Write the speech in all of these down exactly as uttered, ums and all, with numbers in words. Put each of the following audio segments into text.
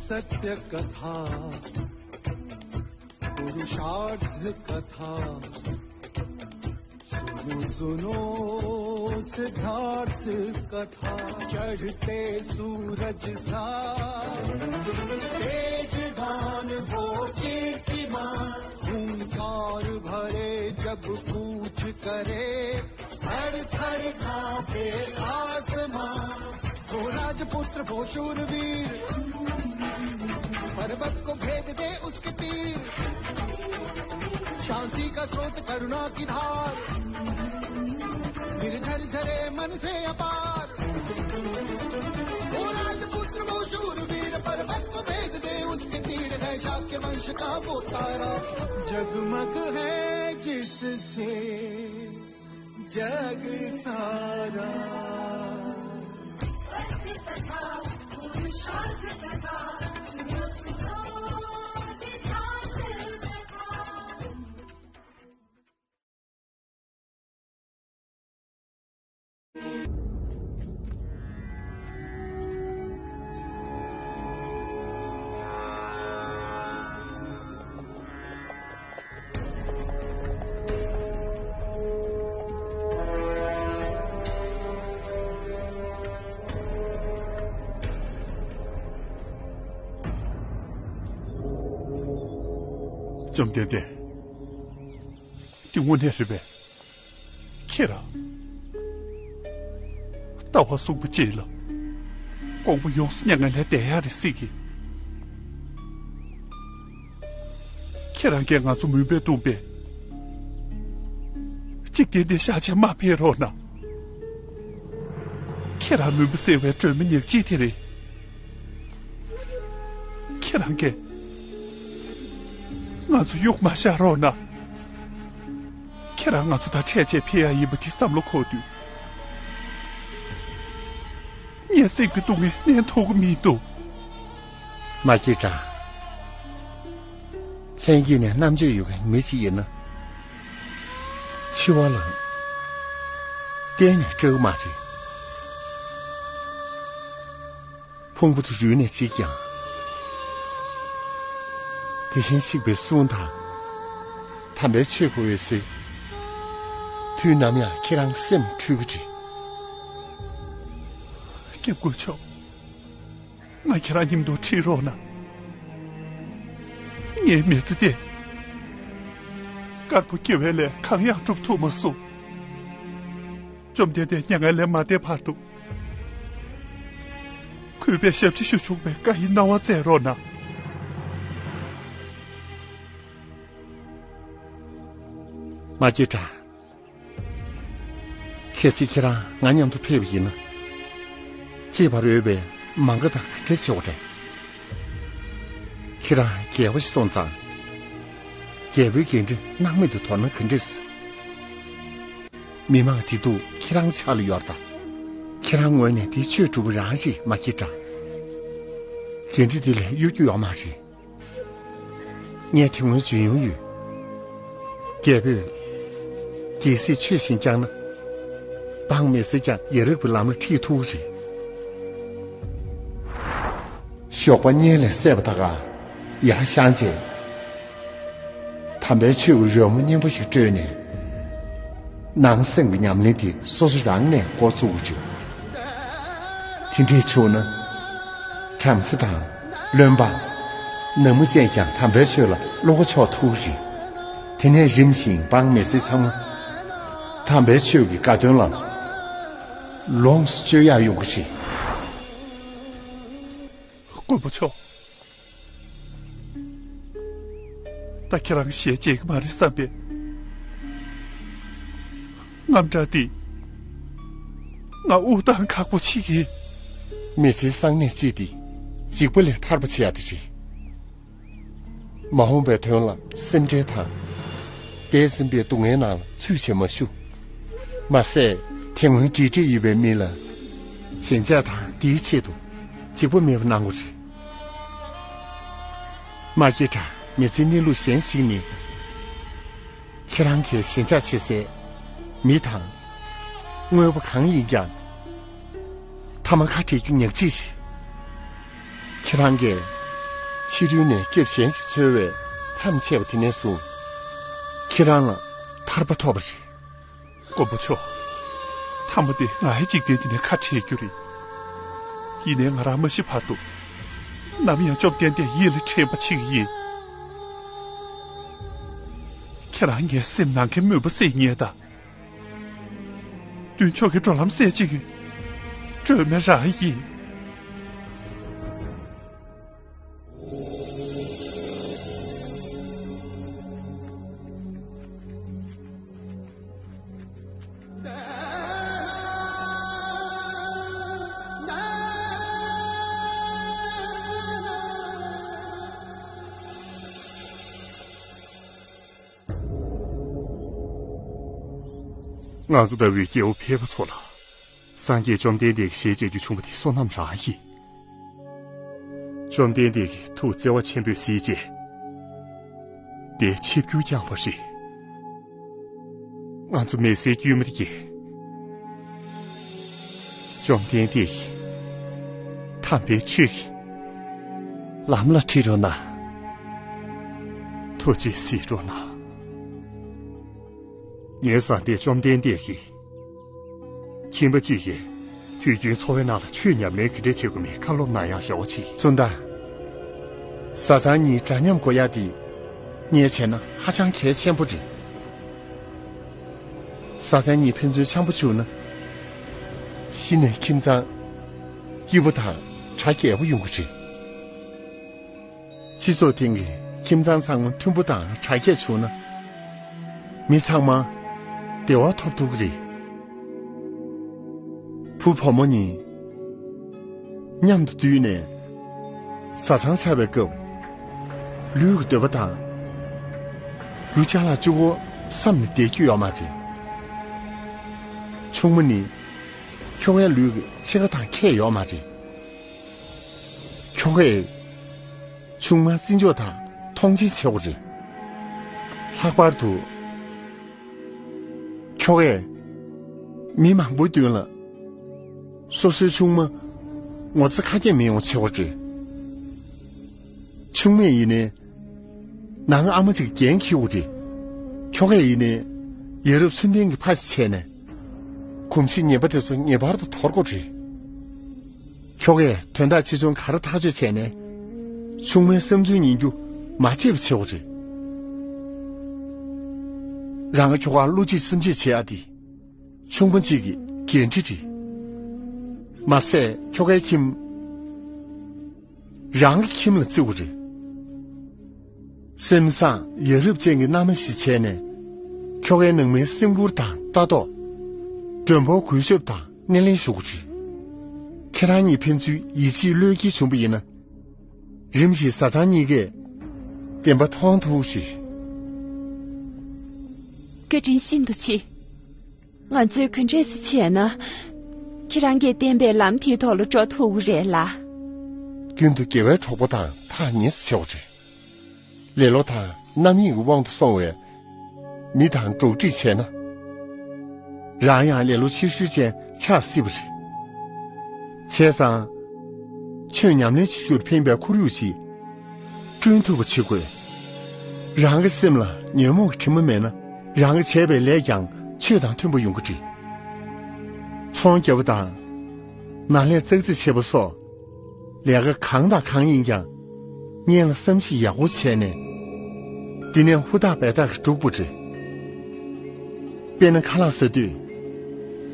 सत्य कथा, पुरुषार्थ कथा। सुनो सुनो सिद्धार्थ कथा। चढ़ते सूरज सा तेजवान वो कीर्तिमान, हुंकार भरे जब कूच करे, थर थर कांपे आसमां। वो राजपुत्र वो शूरवीर, पर्वत को भेद दे उसके तीर। शांति का स्रोत, करुणा की धार, निर्झर झरे मन से अपार। वो राजपुत्र वो शूरवीर, पर्वत को भेद दे उसके तीर। है शाक्य वंश का वो तारा, जगमग है जिससे जग सारा। བཅོམ་ལྡན་འདས། འདི་དངོས་གནས་རེད་པས། ཁྱེད་རང་ལྟ་བ་གསུངས་པ་ཅིག་ལ། དགོངས་པ་ཡོངས་སུ་མྱ་ངན་ལས་འདས་ཡག་རེད་སྲིད་ཀྱི། ཁྱེད་རང་གིས་ང་ཚོ་མུན་པས་བརྡུངས་པས། འཇིག་རྟེན་འདི་ཤགས་ཆེན་མ་ཕེབས་རོགས་གནང་། ཁྱེད་རང་མུན་པ་སེལ་བའི་སྒྲོན་མེ་ཉག་གཅིག་དེ་རེད། ཁྱེད་རང་གིས་ང་ཚོ་གཡུག་མ་བཞག་རོགས་གནང་། ཁྱེད་རང་ང་ཚོ་དང་འཕྲད་བྱས་ཕེབས་ཡག་ཡིན་པ་དེ་བསམ་བློ་འཁོར་དུས། ངའི་སེམས་ཀྱི་སྡུག་བསྔལ་བརྣན་ཐུབ་ཀྱི་མི་འདུག་མ་སྐྱེས་དགྲ། ལྷན་སྐྱེས་ནས་རྣམ་དཔྱོད་ཡོད་མཁན་མི་ཅིག་ཡིན་ན། འཆི་བ་ལ་གཏན་ནས་སྐྲག་གི་མ་རེད། ཕུང་པོ་དེ་རུལ་ནས་འཇིག་ཀྱང་། དེ་བཞིན་གཤེགས་པའི་གསུང་དང་། དམ་པའི་ཆོས་ཀྱི་འོད་ཟེར། དུས་ནམ་ཡང་ཁྱེད་རང་སེམས་འཁྲུལ་གྱི་རེད། སྐྱབས་མགོན་མཆོག་ང་ཁྱེད་རང་མཉམ་དུ་ཁྲིད་རོགས་གནང་། ངའི་མི་ཚེ་འདི་དཀར་པོ་སྐྱེ་བའི་ལས་གང་ཡང་སྒྲུབ་ཐུབ་མ་སོང་། བཅོམ་ལྡན་འདས་མྱ་ངན་ལས་མ་འདས་བར་དུ། གུས་པས་ཞབས་ཕྱི་ཞུ་ཆོག་པའི་བཀའ་ཡི་གནང་བ་སྩལ་རོགས་གནང་། མ་སྐྱེས་དགྲ། གལ་སྲིད་ཁྱེད་རང་ང་མཉམ་དུ་ཕེབས་པ་ཡིན་ན། གཅེས་པར་འོས་པའི་མ་འགའ་དང་ག་འདྲ་བྱེད་དགོས་རེད། ཁྱེད་རང་རྒྱལ་པོ་ཞིག་སོང་ཙང་། རྒྱལ་པོའི་འགན་འཁྲི་སྣང་མེད་དུ་དོར་ན་ག་འདྲས། མི་མང་བདེ་སྡུག་ཁྱེད་རང་ཕྱག་ལ་ཡོད་རེད་ད། ཁྱེད་རང་ངོས་ནས་དེ་ཆོས་སྒྲུབ་པ་རང་རེད། མ་སྐྱེས་དགྲ། འགན་འཁྲི་དེ་ལས་གཡོལ་རྒྱུ་ཡོད་མ་རེད། ངས་དེ་སྔོན་བརྗོད་མྱོང་ཡོད། རྒྱལ་པོས་རྒྱལ་སྲིད་ཆོས་བཞིན་བསྐྱངས་ན། འབངས་མི་སེར་ཀྱང་ཡ་རབས་ཀྱི་ལམ་ལ་ཁྲིད་ཐུབ་ཀྱི་རེད། ཞོགས་པ་གཉིད་ལས་སད་པ་དང་ཡར་བཞེངས་རྗེས། དམ་པའི་ཆོས་ཀྱི་རོལ་མོ་སྙན་པོ་ཞིག་དཀྲོལ་ནས། ནང་སེམས་ཀྱི་ཉམས་ལེན་དེ་སོ་སོ་རང་ནས་འགོ་བཙུགས་དགོས་བྱུང་། དེ་འདྲས་བྱུང་ན། བྲམ་ཟེ་དང་། བློན་འབངས། ནག་མོ་ཅན་ཀྱང་དམ་པའི་ཆོས་ལ་བློ་ཁ་ཕྱོགས་ཐུབ་ཀྱི་རེད། དེ་ནས་རིམ་བཞིན་འབངས་མི་སེར་ཚང་མ། དམ་པའི་ཆོས་ཀྱི་དགའ་སྟོན་ལ། ལོངས་སུ་སྤྱོད་ཡག་ཡོང་གི་རེད། མགོན་པོ་མཆོག་ད་ཁྱེད་རང་ཞལ་མཇལ་གྱི་མ་རེད་བསམ་པའི་དངངས་སྐྲག་འདིས་ང་དབུགས་གཏོང་ཁག་པོ་བྱེད་ཀྱི། མི་ཚེའི་གསང་གནས་གཅིག་འདི་འཇིགས་པ་ལས་ཐར་པ་བྱེད་ཡག་དེ་རེད། མ་འོངས་པའི་དོན་ལ་སེམས་ཁྲལ་དང་། འདས་ཟིན་པའི་སྡུག་བསྔལ་ནང་ལ་ཚུད་བྱེད་མ་ཞུ། མ་ཟད་དེ་སྔོན་འབྲེལ་འདྲིས་ཡོད་པའི་མི་ལ་ཞེན་ཆགས་དང་འདིའི་ཆེད་དུ་འཇིགས་པ་མེད་པ་གནང་དགོས་རེད། མ་སྐྱེས་དགྲ། མི་ཚེའི་གནས་ལུགས་གཞན་ཞིག་ནི། ཁྱེད་རང་གིས་ཞེན་ཆགས་བྱེད་སའི་ མི་དང་། དངོས་པོ་གང་ཡིན་ཀྱང་། ཐ་མ་ཁ་བྲལ་རྒྱུ་ཉག་གཅིག་རེད། ཁྱེད་རང་གིས་ཕྱི་རོལ་ནས་སྐྱབས་གཞན་ཞིག་འཚོལ་བའི་མཚམས་ཆད་པ་དེ་ནས་བཟུང་། ཁྱེད་རང་ལ་ཐར་པ་ཐོབ་པ་རེད། མགོན་པོ་མཆོག་ཐ་མ་དེ་ང་ཡི་འཇིག་རྟེན་འདི་ནས་ཁ་བྲལ་རྒྱུ་རེད། ཡིན་ནའི་ང་རང་མ་ཤི་བར་དུ། ནམ་ཡང་བཅོམ་ལྡན་འདས་ཡིད་ལ་དྲན་པ་བྱེད་ཀྱི་ཡིན། ཁྱེད་རང་ངའི་སེམས་ནང་གི་མུན་པ་སེལ་མཁན་དང་། མདུན་ཕྱོགས་ཀྱི་འགྲོ་ལམ་སེལ་བྱེད་ཀྱི་སྒྲོན་མེ་རང་ཡིན། ང་ཚོ་ལྟ་བུའི་སྐྱེ་བོ་ཕལ་པ་ཚོ་ལ། སངས་རྒྱས་བཅོམ་ལྡན་འདས་ཀྱིས་ཞལ་མཇལ་རྒྱུ་བྱུང་བ་དེ་བསོད་ནམས་རང་ཡིན། བཅོམ་ལྡན་འདས་ཀྱི་ཐུགས་བརྩེ་བ་ཆེན་པོས་གཟིགས་རྗེས། དེ་ཆིབས་བསྒྱུར་བསྐྱངས་པ་རེད། ང་ཚོ་མི་ཚེའི་དཀྱུས་མ་དེ་གི། བཅོམ་ལྡན་འདས་ཀྱི། དམ་པའི་ཆོས་ཀྱི། ལམ་ལ་ཁྲིད་རོགས་གནང་། ཐུགས་རྗེས་གཟིགས་རོགས་གནང་། ངའི་བཟའ་ཟླས་བཅོམ་ལྡན་འདས་ཀྱིས། ཁྱིམ་པ་གཅིག་གིས་དུས་རྒྱུན་འཚོ་བའི་ནང་ལ་ཆོས་ཉམས་ལེན་ག་འདྲས་བྱེད་དགོས་མིན་བཀའ་སློབ་གནང་ཡག་རེ་བ་བྱེད། བཙུན་ཟླ། བཟའ་ཚང་གཉིས་འདྲ་མཉམ་དགོས་ཡག་འདི་ངས་བྱས་ན་ཧ་ཅང་གལ་ཆེན་པོ་རེད། བཟའ་ཚང་གཉིས་ཕན་ཚུན་འཆམ་པོ་བཅུག་ན། གཞི་ནས་ཁྱིམ་ཚང་སྐྱིད་པོ་དང་གྲ་རྒྱས་པོ་ཡོང་གི་རེད། སྤྱི་ཚོགས་སྟེང་གི་ཁྱིམ་ཚང་ཚང་མ་མཐུན་པོ་དང་དྲག་སྐྱེད་བྱུང་ན། མི་ཚང་མ་བདེ་བ་ཐོབ་ཐུབ་ཀྱི་རེད། བུ་བུ་མོ་གཉིས་མཉམ་དུ་འདུས་ནས་བཟའ་ཚང་ཆགས་པའི་སྐབས། ལུས་ཀྱི་འདོད་པ་དང་། རྒྱུ་ཅ་ལག་གཅིག་པོ་བསམ་ནས་བསྡད་རྒྱུ་ཡོད་མ་རེད། ཆུང་མ་ནི་ཁྱོ་གའི་ལུས་ཀྱི་འཆི་ཁ་དང་ཁྱད་ཡོད་མ་རེད། ཁྱོ་གས་ཆུང་མ་བརྩི་འཇོག་དང་མཐོང་ཆེན་བྱེད་དགོས་རེད། ལྷག་པར་དུ། ཁྱོ་གས་མི་མང་པོའི་མདུན་ལ་སོ་སོའི་ཆུང་མ་ངོ་ཚ་ཁ་སྐྱེངས་མི་ཡོང་བྱེད་དགོས་རེད། ཆུང་མས་ཡིན་ནའི་ནང་ཨ་མ་ཅིག་འགན་འཁྱེར་དགོས་རེད། ཁྱོ་གས་ཡིན་ནའི་ཡ་རབས་ཚུལ་ལྡན་གྱི་ཕ་ཞིག་བྱས་ནས། གོམས་གཤིས་ངན་པ་དེ་ཚོ་ངེས་པར་དུ་དོར་དགོས་རེད། ཁྱོ་གས་དོན་དག་ཆེ་ཆུང་ག་རེ་ཐག་གཅོད་བྱས་ནས། ཆུང་མའི་བསམ་ཚུལ་ཉན་རྒྱུ་མ་བརྗེད་པ་བྱེད་དགོས་རེད། རང་གི་ཁྱོ་གར་བློ་གཅིག་སེམས་གཅིག་བྱེད་ཡ་དེ། ཆུང་མ་གཅིག་གི་འགན་འཁྲི་རེད། མ་ཟད་ཁྱོ་གའི་ཁྱིམ། རང་གི་ཁྱིམ་ལ་བརྩི་དགོས་རེད། སེམས་བཟང་ཡ་རབས་ཅན་གྱི་མནའ་མ་ཞིག་བྱས་ནས། ཁྱོ་གའི་ནང་མིའི་སེམས་ཁུར་དང་ལྟ་རྟོག་མགྲོན་པོར་གུས་ཞབས་དང་སྣེ་ལེན་ཞུ་དགོས་རེད། ཁྱེད་རང་གཉིས་ཕན་ཚུན་ཡིད་ཆེས་བློས་འགེལ་བྱུང་བ་ཡིན་ན། རིམ་བཞིན་བཟའ་ཚང་གཉིས་ཀས་བདེན་པ་མཐོང་ཐུབ་ཀྱི་རེད། བཀའ་དྲིན་ཤིན་ཏུ་ཆེ། ང་ཚོས་ག་འདྲས་སེ་བྱས་ན། ཁྱེད་རང་གིས་བསྟན་པའི་ལམ་དེའི་ཐོག་ལ་འགྲོ་ཐུབ་ཀྱི་རེད་ལ། རྒྱུན་དུ་དགེ་བའི་གྲོགས་པོ་དང་ཐག་ཉེ་སེ་བྱེད་དགོས་རེད། ལེ་ལོ་དང་རྣམ་གཡེང་གི་དབང་དུ་སོང་བའི་མི་དང་འགྲོགས་འདྲིས་བྱས་ན། རང་ཡང་ལེ་ལོ་ཆེ་ཤོས་ཅན་ཆགས་སྲིད་པ་རེད། བྱས་ཙང་། ཆོས་ཉམས་ལེན་བྱེད་རྒྱུར་ཕན་པའི་ཁོར་ཡུག་ཅིག་བསྐྲུན་ཐུབ་པ་བྱེད་དགོས། རང་གི་སེམས་ལ་ཉོན་མོངས་ཀྱི་དྲི་མ་མེད་ན། རང་གིས་བྱས་པའི་ལས་ཀྱང་ཆོས་དང་མཐུན་པ་ཡོང་གི་རེད། ཚོང་རྒྱག་པ་དང་། ནང་ལས་ཙག་ཙིག་བྱེད་པ་སོགས། ལས་ཀ་གང་དང་གང་ཡིན་ཀྱང་། སྔོན་ལ་བསམ་གཞིག་ཡག་པོ་བྱས་ནས། འདི་ནས་ཧུར་ཐག་འབད་ཐག་གིས་སྒྲུབ་དགོས་རེད། དཔེར་ན་ཁ་ལག་ཟ་དུས།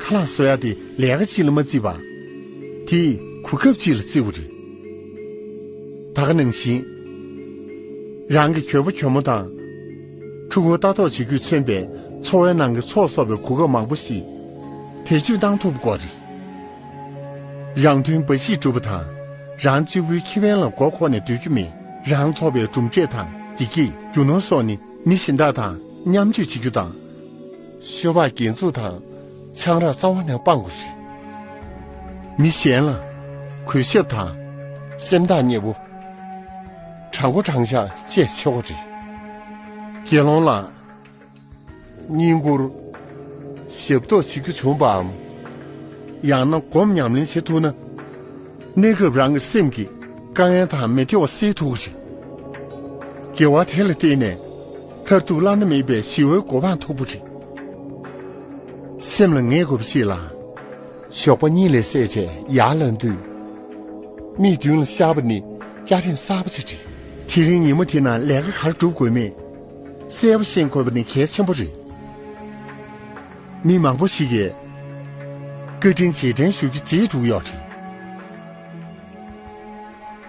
ཁ་ལག་བཟོ་ཡག་དེ་ལས་ཀ་གཅིག་ལ་མ་བརྩིས་པ། དེ་གོ་སྐབས་གཅིག་ལ་བརྩི་དགོས་རེད། ད་ག་ནང་བཞིན། རང་གི་གྱོད་པ་གྱོད་མོ་དང་། ཕྲུ་གུར་ལྟ་རྟོག་བྱེད་རྒྱུས་མཚོན་པའི་འཚོ་བའི་ནང་གི་ཚོགས་གསོག་པའི་གོ་སྐབས་མང་པོ་ཞིག་བེད་སྤྱོད་གཏང་ཐུབ་དགོས་རེད། རང་དོན་འབའ་ཞིག་སྒྲུབ་པ་དང་། རང་གཅིག་པུའི་ཁེ་ཕན་ལ་མགོ་འཁོར་ནས་སྡོད་རྒྱུ་མིན། རང་ཐོབ་པའི་གྲུབ་འབྲས་དང་བདེ་སྐྱིད་རྒྱུ་ནོར་སོགས་ནི་མི་གཞན་དག་དང་མཉམ་སྤྱོད་བྱེད་རྒྱུ་དང་། ཤོ་སྦག་སྒེར་འཛུགས་དང་ཆང་རག་རྩ་བ་ནས་སྤང་དགོས་རེད། མི་གཞན་ལ་གུས་ཞབས་དང་སེམས་ཐག་ཉེ་བོ། དྲང་པོ་དྲང་བཞག་བཅས་བྱེད་དགོས་རེད། དགེ་སློང་ལ། བསྙེན་བཀུར། ཞབས་ཏོག་བྱེད་རྒྱུ་བྱུང་བའམ། ཡང་ན་སྒོམ་ཉམས་ལེན་བྱེད་ཐུབ་ན། གནས་སྐབས་རང་གི་སེམས་ཀྱི་དཀའ་ངལ་དང་མི་བདེ་བ་སེལ་ཐུབ་ཀྱི་རེད། དགེ་བ་དེ་ལ་བརྟེན་ནས་མཐར་ཐུག་བླ་ན་མེད་པའི་ཞི་བའི་གོ་འཕང་ཐོབ་པ་རེད། སེམས་ལ་ངེས་དགོས་པ་ཞིག་ལ། ཞོགས་པ་གཉིད་ལས་སད་བྱས་ཡར་ལངས་དུས། མིག་མདུན་ལ་ཤར་བ་ནི་སྐྱ་རེངས་གསར་པ་ཞིག་རེད། དེ་རིང་ཉིན་མོ་དེ་ནང་ལས་ཀ་ག་རེ་སྒྲུབ་དགོས་མེད་གསལ་པོ་ཤེས་དགོས་པ་ནི་གལ་ཆེན་པོ་རེད། མི་མང་པོ་ཞིག་གིས་བཀའ་དྲིན་རྗེས་དྲན་ཞུ་རྒྱུ་བརྗེད་འགྲོ་གི་ཡོད་རེད།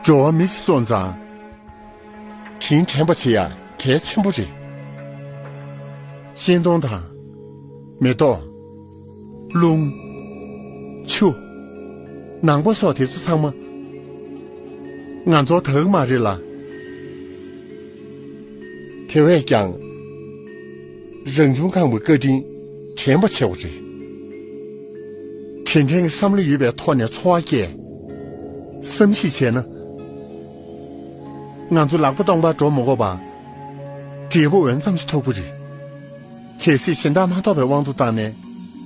འགྲོ་བ་མི་ཞིག་སོང་ཙང་། དྲིན་དྲན་པ་བྱེད་ཡ་གལ་ཆེན་པོ་རེད། ཤིང་སྡོང་དང་། མེ་ཏོག་རླུང་། ཆུ། ནང་པ་སོགས་དེ་ཚོ་ཚང་མ། ང་ཚོར་དག་མ་རེད་ལ། དེ་བས་ཀྱང་། རང་བྱུང་ཁམས་ཀྱི་བཀའ་དྲིན་དྲན་པ་བྱེད་དགོས་རེད། དྲིན་དྲན་གྱི་བསམ་བློ་ཡོད་པའི་ཐོག་ནས་འཚོ་བ་སྐྱེལ། བསམ་གཞིག་བྱས་ན། ང་ཚོ་ལག་པ་སྟོང་པར་འགྲོ་མ་དགོས་པ། འབྲས་བུ་འོས་འཚམ་ཞིག་ཐོབ་ཀྱི་རེད། གལ་སྲིད་གཞན་དག་མ་ཐོབ་པའི་དབང་དུ་བཏང་ནས་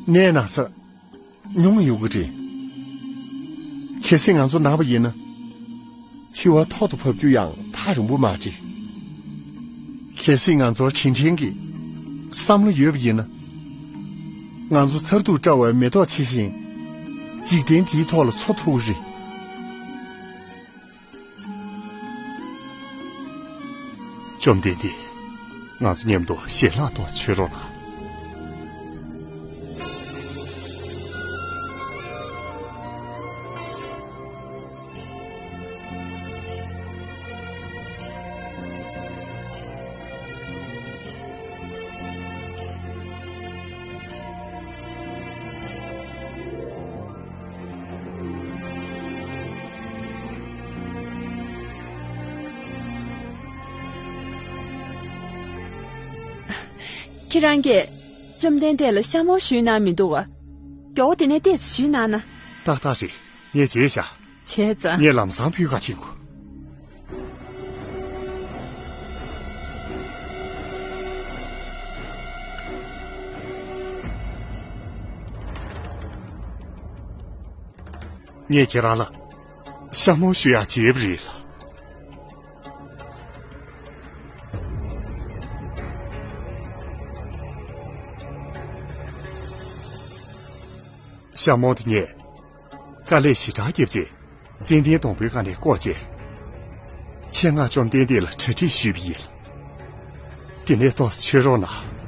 ནད་ན་ཚ་ཉུང་ཡོང་གི་རེད། གལ་སྲིད་ང་ཚོ་ན་བ་ཡིན་ན། འཆི་བ་ཐོག་ཏུ་བབས་རྒྱུ་ཡང་ཐག་རིང་པོ་མ་རེད། གལ་སྲིད་ང་ཚོར་དྲིན་དྲན་གྱི་བསམ་བློ་ཡོད་པ་ཡིན་ན། ང་ཚོ་མཚར་སྡུག་བཀྲ་བའི་མེ་ཏོག་ཇི་བཞིན། འཇིག་རྟེན་འདིའི་ཐོག་ལ་འཚོ་ཐུབ་ཀྱི་རེད། བཅོམ་ལྡན་འདས། ང་ཚོ་མཉམ་དུ་ཞལ་ལག་ཏུ་མཆོད་རོགས་གནང་། ཁྱེད་རང་གིས་བཅོམ་ལྡན་འདས་ལ་ཤ་མོ་ཞུས་གནང་མི་འདུག་ག་མགྱོགས་པོ་དེ་ནས་ཏོག་ཙམ་ཞུས་གནང་ན། ཏག་ཏག་རེད། ངས་བརྗེད་བཞག་བྱས་ཙང་། ངས་ལམ་སང་ཕུལ་ག་ཕྱིན་དགོས། ངས་ཁྱེད་རང་ལ་ཤ་མོ་ཞུ་ཡག་བརྗེད་པ་རེད་ལ། ཤ་མོ་དེ་ངས་དཀའ་ལས་ཞེ་དྲག་བརྒྱབ་རྗེས། ཙན་དན་སྡོང་པོའི་སྒང་ནས་བཀོག་བྱས། ཆེད་མངགས་བཅོམ་ལྡན་འདས་ལ་གྲ་སྒྲིག་ཞུས་པ་ཡིན། དེ་ནས་ཏོག་ཙམ་མཆོད་རོགས་གནང་།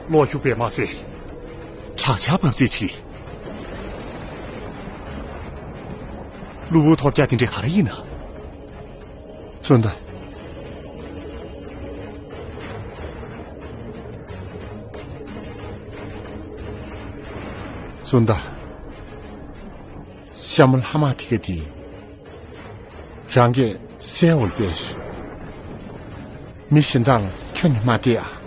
གློག་འཁྱུག་པས་མ་ཚད། དྲག་ཆར་འབབ་རྩིས་བྱེད། གློ་བུར་ཐོལ་རྒྱག་དེ་འདྲ་ག་རེ་ཡིན་ན། བཙོན་ཟླ། བཙོན་ཟླ། ཤ་མོ་ལྷག་མ་དེ་ག་དེ། རང་གིས་གསལ་བོར་སྤེལ་ཞུ། མི་གཞན་དག་ལ་ཁྱོན་ནས་མ་སྟེར་ཨ།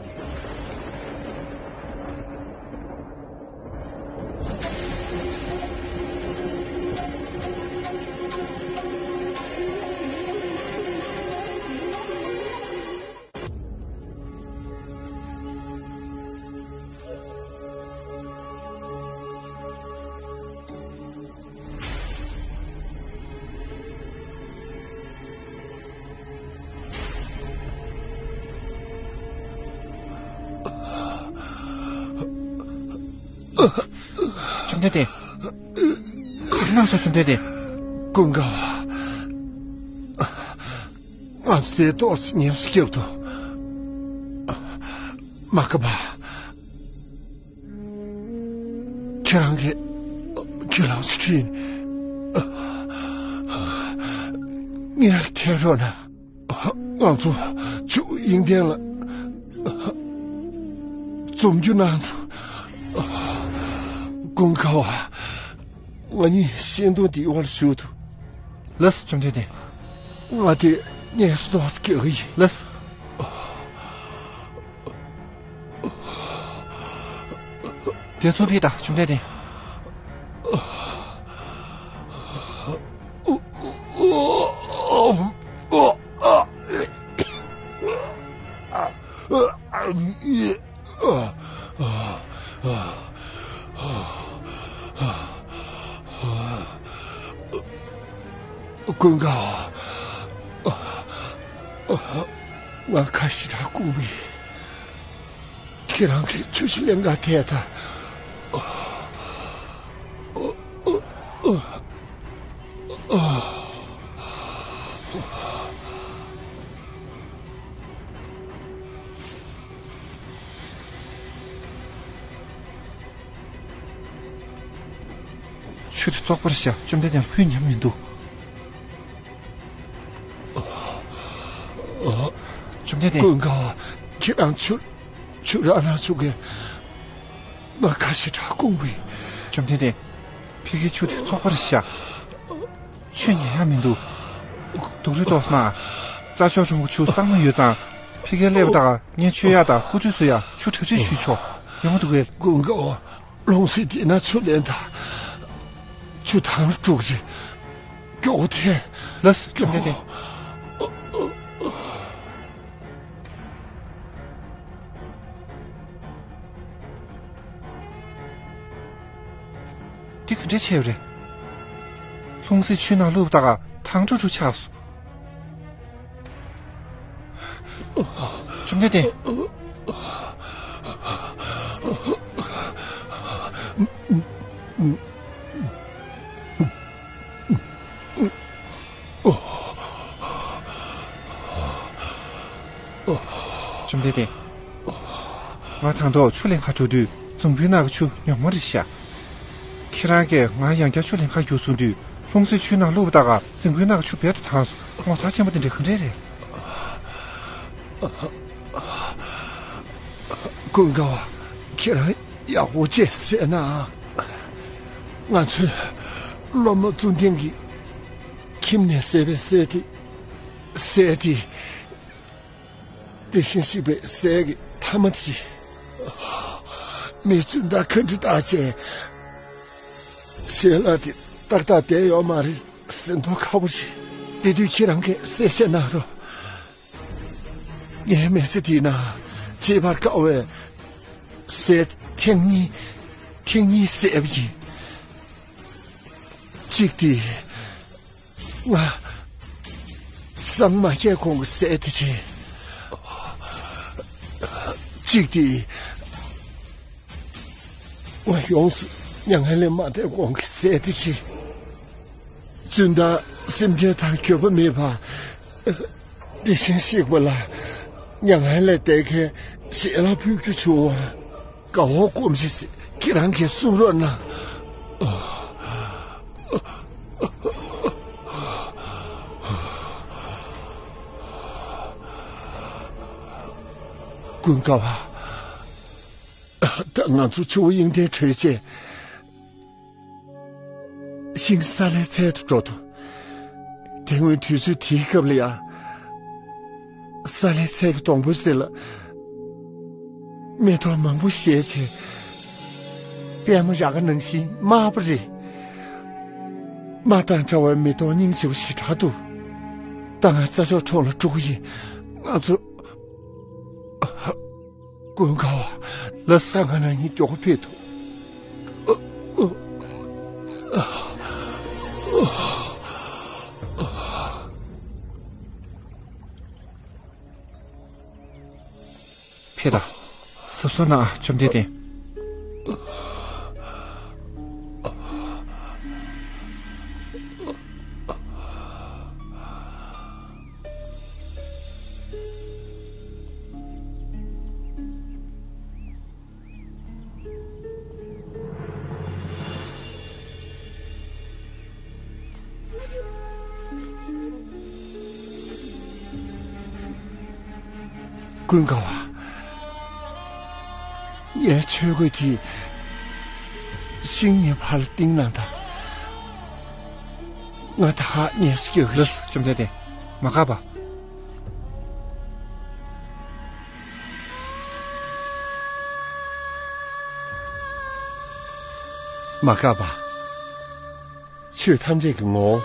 བཅོམ་ལྡན་འདས། ག་རེ་གནང་སོང་བཅོམ་ལྡན་འདས། ཀུན་དགའ་བ། ང་ཚོ་དེ་ཏོག་ཙམ་ཉམས་སུ་བསྐྱབས་དང་། མ་ཀ་པ། ཁྱེད་རང་གིས་ཁྱེད་རང་ཚོ་ཁྲིད་ནས་ངའི་ཐད་རོགས་གནང་། ང་ཚོ་ཆུ་དབྱིངས་ལྡན་ལ་འཛོམས་རྒྱུ་གནང་དང་། ཀུན་དགའ་བ། ང་གཉིས་ཤིང་སྡོང་འདིའི་བར་ཞུགས་དང་། ལགས་སོ་བཅོམ་ལྡན་འདས། ང་དེ་ངལ་གསོ་ཏོག་ཙམ་རྒྱག་གི་ཡིན། ལགས་སོ། དེ་ཚོ་ཕྱིས་དང་བཅོམ་ལྡན་འདས། ཀུན་དགའ། ང་ཁ་ཞེ་དྲག་སྐོམ་གི། ཁྱེད་རང་གིས་ཆུ་ཞིག་ལེན་ག་ཐད་ད། ཆུ་དེ་བཙོག་པ་རེད་ཤག་བཅོམ་ལྡན་འདས་ལ་ཕུལ་ཉན་མི་འདུག་བཅོམ་ལྡན་འདས། ཀུན་དགའ། ཁྱེད་རང་ཆུ་ཆུ་རག་ན་ཆུ་གེ། ང་ཁ་ཞེ་དྲག་སྐོམ་གི། བཅོམ་ལྡན་འདས། ཕ་གིའི་ཆུ་དེ་བཙོག་པ་རེད་ཤག་ཆུ་ཉན་ཡག་མི་འདུག་སྡུག་རུས་ཏོག་ཙམ། རྩྭ་མཆོག་གྲོང་གི་ཆུ་གཙང་མ་ཡོད་ཙང་། ཕ་གིར་སླེབས་དང་ངས་མཆོད་ཡག་དང་སྐུ་ཁྲུས་གསོལ་ཡག་ཆུ་གྲ་སྒྲིག་ཞུས་ཆོག་ཡོང་འདུག་གས། ཀུན་དགའ། ལྷུང་བཟེད་དེ་ན་ཆུ་ལེན་དང་། ཆུ་དྭངས་དཀྲུག་རེ། མགྱོགས་ཐལ། ལགས་སོ་བཅོམ་ལྡན་འདས། འདི་ག་འདྲས་བྱས་ཡོད་རེད། ལྷུང་བཟེད་ཆུའི་ནང་བླུགས་ད་ག་དྭངས་དཀྲུག་དཀྲུག་ཆགས་སོང་། བཅོམ་ལྡན་འདས། བཅོམ་ལྡན་འདས། ང་དང་ཐོག་ཆུ་ལེན་ག་འགྲོ་དུས་འཛོམས་ཁུལ་ནང་གི་ཆུ་ཉོག་མོ་རེད་ཤག་ཁྱེད་རང་གིས་ང་ཡང་བསྐྱར་ཆུ་ལེན་ག་རྒྱུགས་སོང་དུས་ལྷུང་བཟེད་ཆུའི་ནང་བླུགས་པ་ད་ག་འཛིན་ཁུལ་ནང་གི་ཆུ་རྦད་དེ་དྭངས་སོང་། ངོ་མཚར་ཆེན་པོ་དེ་འདྲ་ག་འདྲས་རེད། ཀུན་དགའ་བ། ཁྱེད་རང་ཡག་པོ་བྱས་ཟེར་ན། ང་ཚོའི་སློབ་མ་ཙུན་ཐིང་གིས་ཁྱིམ་ནས་བསད་པའི་སྲས་དེ། སྲས་དེ། དེ་བཞིན་གཤེགས་པའི་སྲས་ཀྱི་ཐ་མ་དེ། མི་ཙུན་དང་ཁ་འདྲི་བཏགས་བྱས། ཞལ་ལག་དེ་ཏག་ཏག་བསྡད་ཡོད་མ་རེད་ཟེར་མདོག་ཁ་པོ་རེད། དེ་དུས་ཁྱེད་རང་གིས་གསལ་བཤད་གནང་རོགས། ངའི་མི་ཚེ་འདི་ན་བརྗེད་པར་དཀའ་བའི་སྲས་ཐེངས་གཉིས། ཐེངས་གཉིས་བསད་པ་ཡིན། གཅིག་དེ། ང་སངས་མ་རྒྱས་གོང་གི་སྲས་དེ་བྱས། གཅིག་དེ། ང་ཡོངས་སུ་མྱ་ངན་ལས་མ་འདས་གོང་གི་སྲས་དེ་བྱས། ཙུན་དང་སེམས་ཅན་དང་འགྱོད་པ་མེད་པ། དེ་བཞིན་གཤེགས་པ་ལ་མྱ་ངན་ལས་འདས་མཁན་ཞལ་ལག་ཕུལ་རྒྱུ་བྱུང་བ། དགའ་བོ་སྒོམ་ཞིག་ཁྱེད་རང་གིས་གསུང་རོགས་གནང་། ཀུན་དགའ་བ། ད་ང་ཚོ་ཆུ་བོ་དབྱིངས་ལྡན་བྲོས་རྗེས། ཤིང་ས་ལའི་ཚལ་དུ་འགྲོ་དོ། དེ་སྔོན་དུས་ཚོད་དེའི་སྐབས་ལ་ཡང་། ས་ལའི་ཚལ་གྱི་སྡོང་པོའི་རྩེ་ལ། མེ་ཏོག་མང་པོ་བཞད་བྱས། པད་མ་ར་ག་ནང་བཞིན་དམར་པོ་རེད། དམར་དང་འདྲ་བའི་མེ་ཏོག་སྙིང་རྗེ་པོ་ཞེ་དྲག་འདུག་ད་ང་རྩྭ་མཆོག་གྲོང་ལ་འགྲོ་གི་ཡིན། ང་ཚོ། ཀུན་དགའ་བ། ལགས་སོ། ད་ང་རང་གཉིས་མགྱོགས་པོ་ཕེབས་ཐུབ། ཕེབས་དང་། གཟབ་གཟབ་གནང་ཨ། བཅོམ་ལྡན་འདས། ཀུན་དགའ་བ། ངའི་ཆོས་གོས་དེ་ཤིང་ནས་ཕར་བཏིང་གནང་དང་། ང་ད་ཧ་ངལ་སྐྱོ་གི། ལགས་སོ། བཅོམ་ལྡན་འདས། མ་དགའ་བ། མ་དགའ་བ། ཆོས་ཐམས་ཅད་ཀྱི་ངོ་བོ་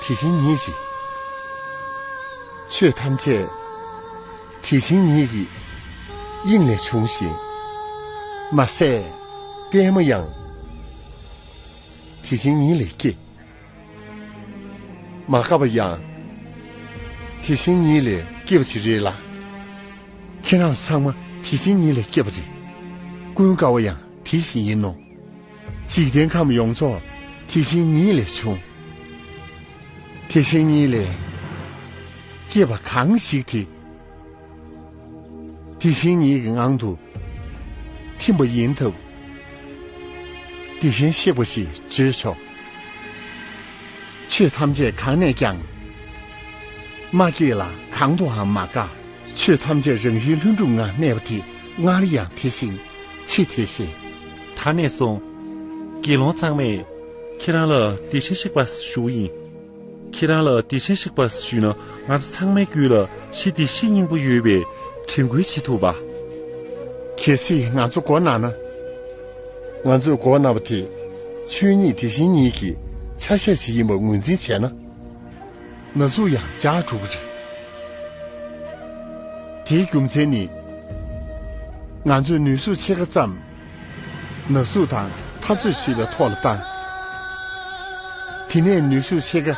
དེ་བཞིན་ཉིད་རེད། ཆོས་ཐམས་ཅད་དེ་བཞིན་ཉིད་ཀྱི་དབྱིངས་ལས་བྱུང་ཞིང་། མ་ཟད་པདྨ་ཡང་དེ་བཞིན་ཉིད་ལས་སྐྱེས། མ་དགའ་བ་ཡང་དེ་བཞིན་ཉིད་ལས་སྐྱེས་པ་ཞིག་རེད་ལ། ཁྱེད་རང་ཚང་མ་དེ་བཞིན་ཉིད་ལས་སྐྱེས་པ་རེད། ཀུན་དགའ་བ་ཡང་དེ་བཞིན་ཡིན་ནོ། འཇིག་རྟེན་ཁམས་ཡོངས་རྫོགས་དེ་བཞིན་ཉིད་ལས་བྱུང་། དེ་བཞིན་ཉིད་ལས་སྐྱེས་པ་གང་ཞིག་དེ། དེ་བཞིན་ཉིད་ཀྱི་ངང་དུ་ཐིམ་པ་ཡིན་སྟབས། དེ་བཞིན་གཤེགས་པ་ཞེས་བརྗོད་ཆོག། ཆོས་ཐམས་ཅད་གང་ནས་ཀྱང་མ་སྐྱེས་ལ་གང་དུའང་མ་འགག། ཆོས་ཐམས་ཅད་རང་བཞིན་ལྷུན་གྲུབ་ངང་གནས་པ་དེ་སྔར་ཡང་དེ་བཞིན་ཕྱི་དེ་བཞིན། ད་ནས་བཟུང་དགེ་སློང་ཚང་མས་ཁྱེད་རང་ལ་དེ་བཞིན་གཤེགས་པ་ཞུ་ཡིན། ཁྱེད་རང་ལ་དེ་བཞིན་གཤེགས་པ་ཞུས་ན་ང་ཚོ་ཚང་མའི་རྒྱུད་ལ་ཕྱི་དེ་བཞིན་སྙིང་པོ་ཡོད་པའི་དྲན་སྐུལ་བྱེད་ཐུབ་པ། གལ་སྲིད་ང་ཚོ་མགོ་ན་ན། ང་ཚོས་མགོ་ན་བ་དེ་ཆོས་ཉིད་དེ་བཞིན་ཉིད་ཀྱི་ཆ་ཤས་ཤིག་ཡིན་པར་ངོས་འཛིན་བྱས་ན། ན་ཟུག་ཡང་འཇགས་འགྲོ་གི་རེད། དེའི་རྒྱུ་མཚན་ནི། ང་ཚོས་ནུས་ཤུགས་ཕྱེད་ཀ་ཙམ་ན་ཟུག་དང་འཐབ་རྩོད་བྱེད་པའི་ཐོག་ལ་བཏང་། དེ་ནས་ནུས་ཤུགས་ཕྱེད་ཀ་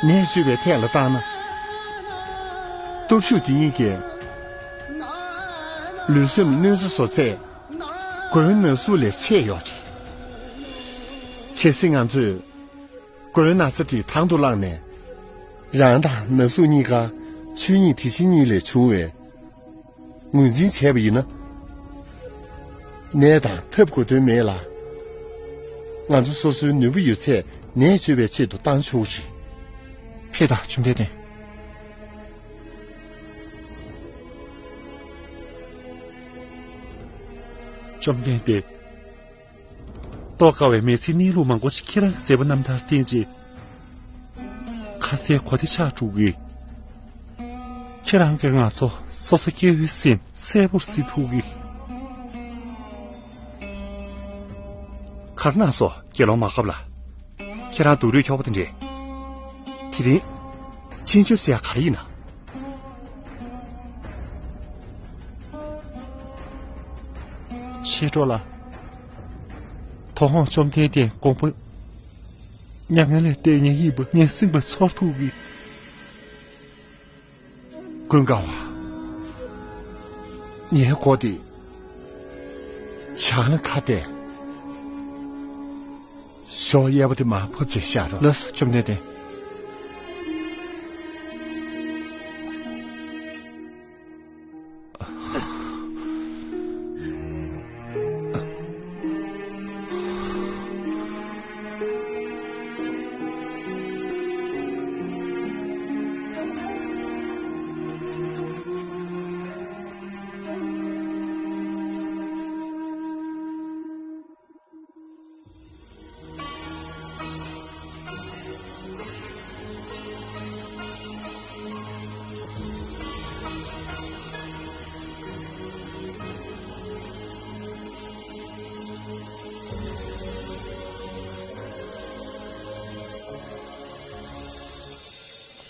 ནད་བཅོས་པའི་ཐད་ལ་བཏང་ན། སྟོབས་ཤུགས་དེ་གཉིས་ཀས་ལུས་སེམས་གནོད་འཚེ་བཟོ་ཚད་མགོའི་ན་ཟུག་ལས་ཆེ་ཡོད་རེད། གལ་སྲིད་ང་ཚོས་མགོའི་ན་ཚ་དེ་དང་དུ་བླངས་ནས། རང་དང་ན་ཟུག་གཉིས་ཀ་ཆོས་ཉིད་དེ་བཞིན་ཉིད་ལས་བྱུང་བའི་ངོས་འཛིན་བྱས་པ་ཡིན་ན། ནད་དང་འཐབ་དགོས་དོན་མེད་ལ། ང་ཚོ་སོ་སོའི་ནུས་པ་ཡོད་ཚད་ནད་བཅོས་པའི་ཆེད་དུ་བཏང་ཆོག་ཅིང་། ཕེབས་དང་བཅོམ་ལྡན་འདས། བཅོམ་ལྡན་འདས། རྟོགས་དཀའ་བའི་མི་ཚེའི་གནས་ལུགས་མང་པོ་ཞིག་ཁྱེད་རང་གི་མཛད་པ་རྣམ་ཐར་བསྟན་རྗེས། ཁ་ཟས་གོ་བདེ་ཆགས་འགྲོ་གི། ཁྱེད་རང་གིས་ང་ཚོ་སོ་སོ་སྐྱེ་བོའི་སེམས་གསལ་པོར་གཟིགས་ཐུབ་གི། གར་སྣང་སོ་དགེ་སློང་མ་འགགས་ལ། ཁྱེད་རང་སྡུག་རུས་ཁྱོག་པོ་དེ་འདྲས། དེ་རིང་། ཕྱིན་ཆད་ཟེར་ཡ་ག་རེ་ཡིན་ན། ཆོས་གྲོགས་ལགས། ཐུབ་དབང་བཅོམ་ལྡན་འདས་དགོངས་པ་མྱ་ངན་ལས་འདས་མཁན་ཡིན་པ་ངས་སེམས་པ་ཚོར་ཐུབ་གི། ཀུན་དགའ་བ། ངའི་མགོ་དེ་བྱང་ལ་ཁ་གཏད། ཞོགས་གཡས་པ་དེ་མར་ཕབ་བྱས་བཞག་རོགས། ལགས་སོ་བཅོམ་ལྡན་འདས།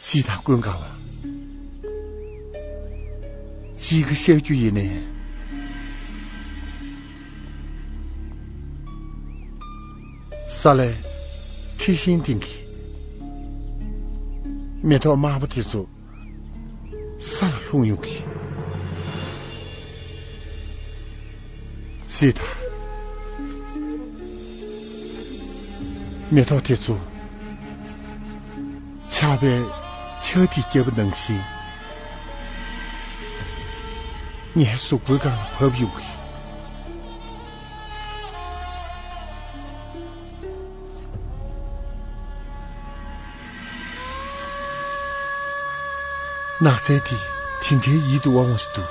སྲིད་དང་ཀུན་དགའ་བ། གཅིག་གི་བཤད་རྒྱུ་ཡིན་ནའི། ས་ལའི་འཁྲི་ཤིང་སྟེང་གི་མེ་ཏོག་དམར་པོ་དེ་ཚོ་ས་ལ་ལྷུང་ཡོང་གི། སྲིད་དང་། མེ་ཏོག་དེ་ཚོ་ཆར་པས་ཆར་ཐིགས་བརྒྱབ་པ་ནང་བཞིན་ངའི་གཟུགས་པོའི་སྒང་ལ་བབས་ཡོང་གི། ནགས་ཚལ་དེ་ དེ་འདྲའི་ཡིད་དུ་དབང་བ་ཞིག་འདུག་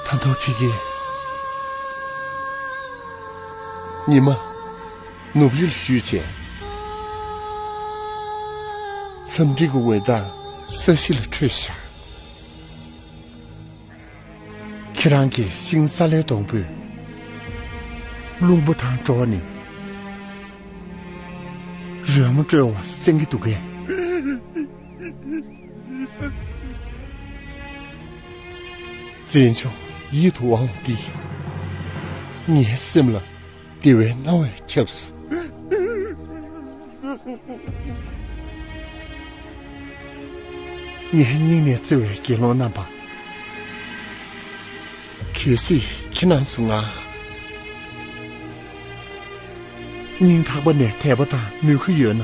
ད་དུང་ཕ་གིར་ཉི་མ་ནུབ་རི་ལ་བཞུད་བྱས། མཚམས་སྤྲིན་གྱི་འོད་མདངས་ས་གཞི་ལ་འཕྲོས་ཤག་ཁྱེད་རང་གི་ཤིང་ས་ལའི་སྡོང་པོས་རླུང་བུ་དང་འགྲོགས་ནས་རོལ་མོ་དཀྲོལ་བ་གསན་གྱི་འདུག་གས། མཚན་མཆོག་ཡིད་དུ་འོང་འདི། ངའི་སེམས་ལ་བདེ་བའི་སྣང་བས་ཁྱབ་སོང་། ངའི་སྙིང་ནས་བརྩེ་བའི་དགེ་སློང་རྣམ་པ། གལ་སྲིད་ཁྱེད་རྣམ་ཚོ་ང་སྙིང་ཐག་པ་ནས་དད་པ་དང་མོས་གུས་ཡོད་ན།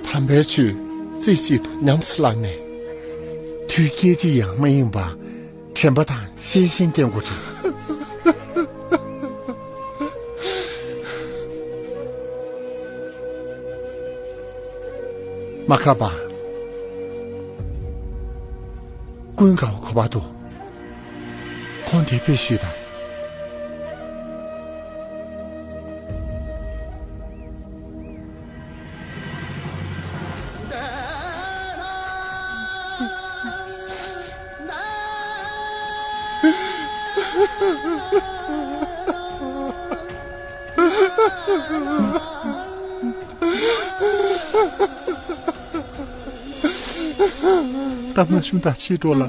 དམ་པའི་ཆོས་རྩེ་གཅིག་ཏུ་ཉམས་སུ་བླངས་ནས། དུས་སྐད་ཅིག་ཡང་མ་ཡེངས་པར་དྲན་པ་དང་ཤེས་བཞིན་བསྟེན་དགོས་ཀྱི། མ་ཁ་པ། ཀུན་དགའ་བོ་ག་པར་འདུག་ཁོང་དེ་ཕེབས་ཤོག་དང་། གཏམ་ལ་ཤུན་ཏག་ཆེ་འགྲོ་ལ།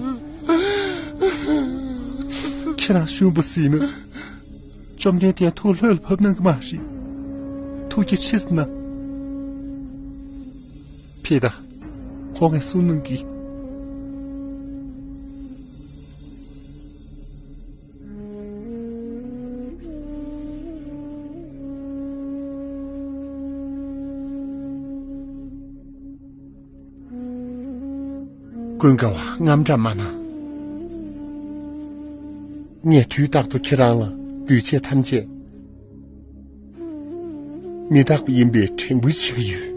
ཁྱེད་རང་ཤུན་པོ་ཟིན་ན། བཅོམ་ལྡན་འདས་ཐུགས་ལྷོད་ལ་བབས་གནང་གི་མ་རེད། ཐུགས་རྗེ་ཆེ་ཟེར་ན། ཕེབས་དང་། ཁོང་གིས་གསུང་གནང་གི། ཀུན་དགའ་བ་དངངས་སྐྲག་མ་གནང་། ངས་དུས་རྟག་ཏུ་ཁྱེད་རང་ལ་འདུས་བྱས་ཐམས་ཅད་མི་རྟག་པ་ཡིན་པའི་དྲན་སྐུལ་བྱེད་ཀྱི་ཡོད།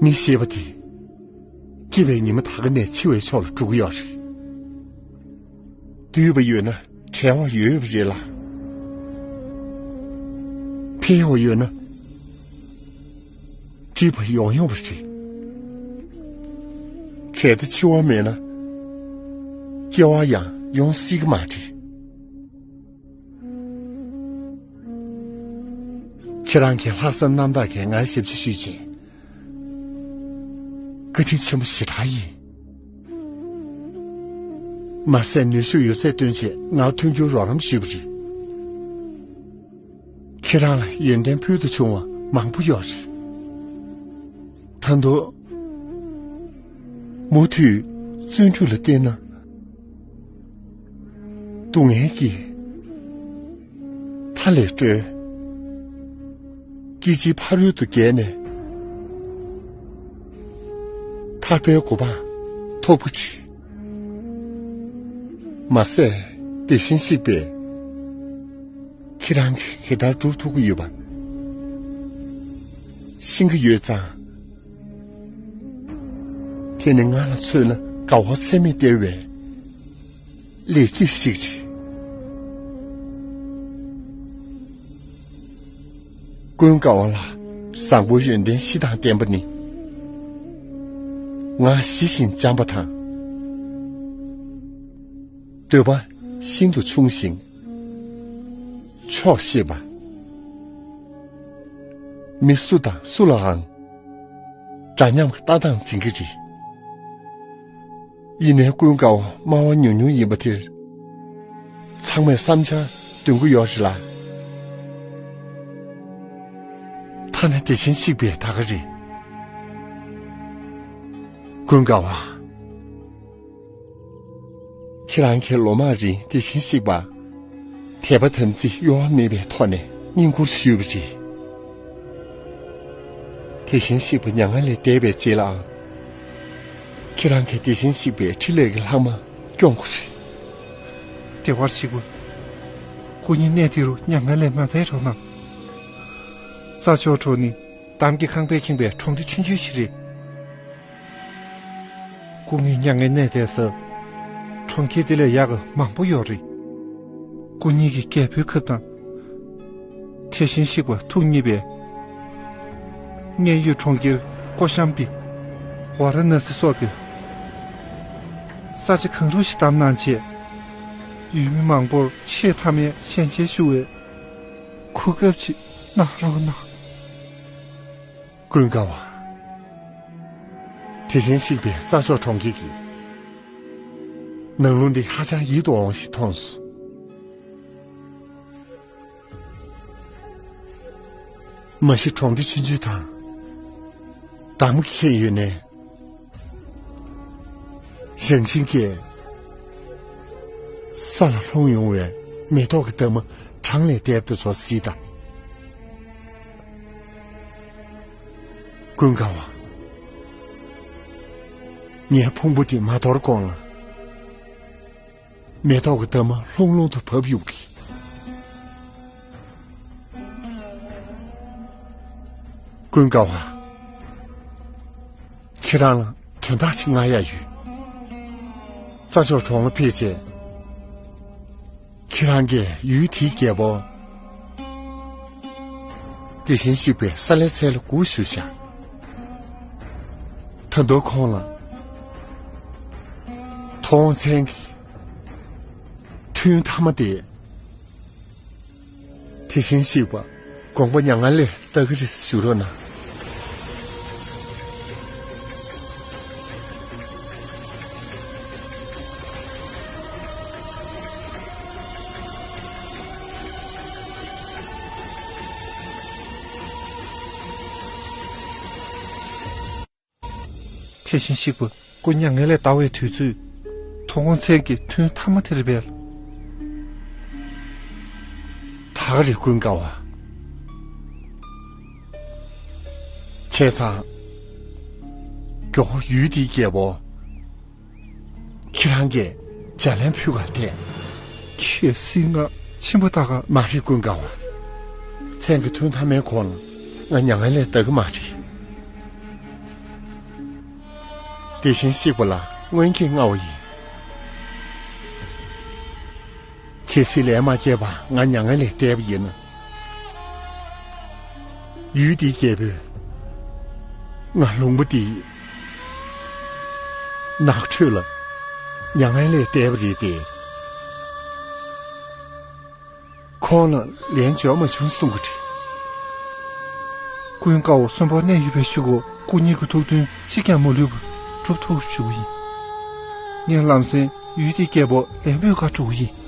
མི་ཞེས་པ་དེ་སྐྱེ་བའི་ཉི་མ་ད་ག་ནས་འཆི་བའི་ཕྱོགས་ལ་འགྲོ་གི་ཡོད་རེད། འདུས་པ་ཡོད་ན་བྲལ་བ་ཡོད་པ་རེད་ལ། འཕེལ་བ་ཡོད་ན་འགྲིབ་པ་ཡོང་ཡོང་བ་རེད། གལ་ཏེ་འཆི་བ་མེད་ན་སྐྱེ་བ་ཡང་ཡོང་སྲིད་ཀྱི་མ་རེད། ཁྱེད་རང་གི་ལྷག་བསམ་རྣམ་དག་གིས་ང་ཞབས་ཕྱི་ཞུས་བྱས། བཀའ་དྲིན་ཆེན་པོ་ཞེ་དྲག་ཡིན། མ་ཟད་ནུས་ཤུགས་ཡོད་ཚད་བཏོན་བྱས་ང་མཐུན་འགྱུར་རོགས་རམ་ཞུས་པ་རེད། ཁྱེད་རང་ལ་ཡོན་ཏན་ཕུལ་དུ་བྱུང་བ་མང་པོ་ཡོད་རེད། ད་དུང་མུ་མཐུད་བརྩོན་འགྲུས་ལ་བརྟེན་ན། སྡུག་བསྔལ་གྱི་མཐའ་ལས་སྒྲོལ། སྐྱེ་འཆིའི་ཕ་རོལ་དུ་བརྒལ་ནས། ཐར་པའི་གོ་འཕང་ཐོབ་ཀྱི་རེད། མ་ཟད་དེ་བཞིན་གཤེགས་པས་ཁྱེད་རང་གིས་དེ་ལྟར་སྒྲུབ་ཐུབ་ཀྱི་ཡོད་པ་ཤེས་ཀྱི་ཡོད་ཙང་། དེ་ནི་ང་ལ་མཚོན་ན་དགའ་བ་ཚད་མེད་སྟེར་བའི་ལེགས་སྐྱེས་ཤིག་རེད། ཀུན་དགའ་བ་ལ་བཟང་པོའི་ཡོན་ཏན་བཞི་དང་ལྡན་པ་ནི། ངག་ཞི་ཞིང་འཇམ་པ་དང་། འདོད་པ་ཤིན་ཏུ་ཆུང་ཞིང་ཆོག་ཤེས་པ། མི་སུ་དང་སུ་ལའང་འདྲ་མཉམ་གྱི་ལྟ་སྟངས་འཛིན་གྱི་རེད། ཡིན་ནའི་ཀུན་དགའ་བོ་སྨྲ་བ་ཉུང་ཉུང་ཡིན་པ་དེར། ཚང་མས་བསམ་འཆར་འདོན་གྱི་ཡོད་རེད་ལ། ཐ་ན་དེ་བཞིན་གཤེགས་པའི་ད་ག་རེད། ཀུན་དགའ་བ། ཁྱེད་རང་གིས་ལོ་མང་རིང་དེ་བཞིན་གཤེགས་པ་དད་པ་དམ་ཚིག་གཡོ་བ་མེད་པའི་ཐོག་ནས་བསྙེན་བཀུར་ཞུས་པ་རེད། དེ་བཞིན་གཤེགས་པ་མྱ་ངན་ལས་འདས་པའི་རྗེས་ལའང་། ཁྱེད་རང་གིས་དེ་བཞིན་གཤེགས་པའི་ཕྲིན་ལས་ཀྱི་ལྷག་མ་སྐྱོང་དགོས་རེད། བདེ་བར་གཤེགས་པ། སྐུ་ཉིད་གནས་འདི་རུ་མྱ་ངན་ལས་མ་འདས་རོགས་གནང་། རྩྭ་མཆོག་གྲོགས་ནི། གཏམ་གྱི་ཁང་པས་ཁེངས་པའི་གྲོང་སྡེ་ཆུང་ཆུང་ཞིག་རེད། སྐུ་ངོ་མྱ་ངན་གནས་བསྡད་ས་གྲོང་ཁྱེར་འདི་ལས་ཡག་གི་མང་པོ་ཡོད་རེད། སྐུ་ཉིད་ཀྱི་རྒྱལ་པོའི་ཁབ་དང་། དེ་བཞིན་གཤེགས་པ་ཐུགས་མཉེས་པའི་མཉན་ཡོད་གྲོང་ཁྱེར་ཀོ་ཤམ་བི། ཝཱ་ར་ཎ་སི་སོགས་ཀྱི་ས་ཆ་གང་རུང་ཞིག་བདམས་གནང་བྱས། ཡུལ་མི་མང་པོར་ཆེས་མཐའ་མའི་ཞལ་མཇལ་ཞུ་བའི་གོ་སྐབས་ཅིག་གནང་རོགས་གནང་། ཀུན་དགའ་བ། དེ་བཞིན་གཤེགས་པའི་རྩྭ་མཆོག་གྲོང་ཁྱེར་གྱི་ནང་ལོགས་འདི་ཧ་ཅང་ཡིད་དུ་འོང་ཞིག་མཐོང་སོང་། མ་གཞི་གྲོང་སྡེ་ཆུང་ཆུང་དང་འདམ་གྱིས་ཁེངས་ཡོད་ནའི། རང་བཞིན་གྱིས་ས་ལ་ལྷུང་ཡོང་བའི་མེ་ཏོག་གི་འདབ་མ་གྲངས་ལས་འདས་པ་དེ་ཚོ་གཟིགས་དང་། ཀུན་དགའ་བ། ངའི་ཕུང་པོ་འདི་མ་དོར་གོང་ལ། མེ་ཏོག་གི་འདབ་མ་ལྷུང་ལྷུང་དུ་བབས་ཡོང་གི། ཀུན་དགའ་བ། ཁྱེད་རང་ལ་དོན་དག་ཅིག་ང་ཡ་ཡོད། རྩྭ་མཆོག་གྲོང་ལ་ཕེབས་རྗེས། ཁྱེད་རང་གིས་ཡུལ་དེའི་རྒྱལ་པོ། དེ་བཞིན་གཤེགས་པའི་ས་ལེ་ཚལ་ལ་སྒུག་བཞུགས་ཤག་ད་དུང་ཁོང་ལ། ཐུགས་དགོངས་མཚན་གྱི་ཐུན་མཐའ་མ་དེ། དེ་བཞིན་གཤེགས་པ་དགོངས་པ་མྱ་ངན་ལས་འདའ་གི་རེད་ཞུ་རོགས་གནང་། དེ་བཞིན་གཤེགས་པ་སྐུ་མྱ་ངན་ལས་འདའ་བའི་དུས་ཚོད། ཐུགས་དགོངས་མཚན་གྱི་ཐུན་མཐའ་མ་དེར་འབད། ད་ག་རེ་ཀུན་དགའ་བ། བྱས་ཙང་། མགྱོགས་པོ་ཡུལ་འདིའི་རྒྱལ་པོ། ཁྱེད་རང་གིས་ལྗགས་ལན་ཕུལ་ག་བལྟས། གལ་སྲིད་ང་ཆེན་པོ་ད་ག་མ་རེད་ཀུན་དགའ་བ། མཚན་གྱི་ཐུན་མཐའ་མའི་གོང་ལ་ང་མྱ་ངན་ལས་འདའ་གི་མ་རེད། དེ་བཞིན་གཤེགས་པ་ལ་སྔོན་གྱི་བསྔགས་པ་ཡིན། གལ་སྲིད་ལན་མ་སྐྱེས་པ་ང་མྱ་ངན་ལས་འདས་པ་ཡིན་ན། ཡུལ་འདིའི་རྒྱལ་པོས་ང་ལུང་པ་འདིའི་ནགས་ཁྲོད་ལ་མྱ་ངན་ལས་འདས་པ་རེད་དེ། ཁོང་ལ་ལན་འབྱོར་མ་བྱུང་གསུང་གི་འདུག་ཀུན་དགའ་བོ་གསོན་པོར་གནས་ཡོད་པའི་གཞུག་གུ་སྐུ་ཉིད་ཀྱི་ཐུགས་འདུན་གཅིག་ཀྱང་མ་ལུས་པར་འགྲུབ་ཐུབ་ཞུ་གི་ཡིན། ངས་ལམ་སེང་ཡུལ་དེའི་རྒྱལ་པོར་ལན་འབུལ་ག་འགྲོ་གི་ཡིན།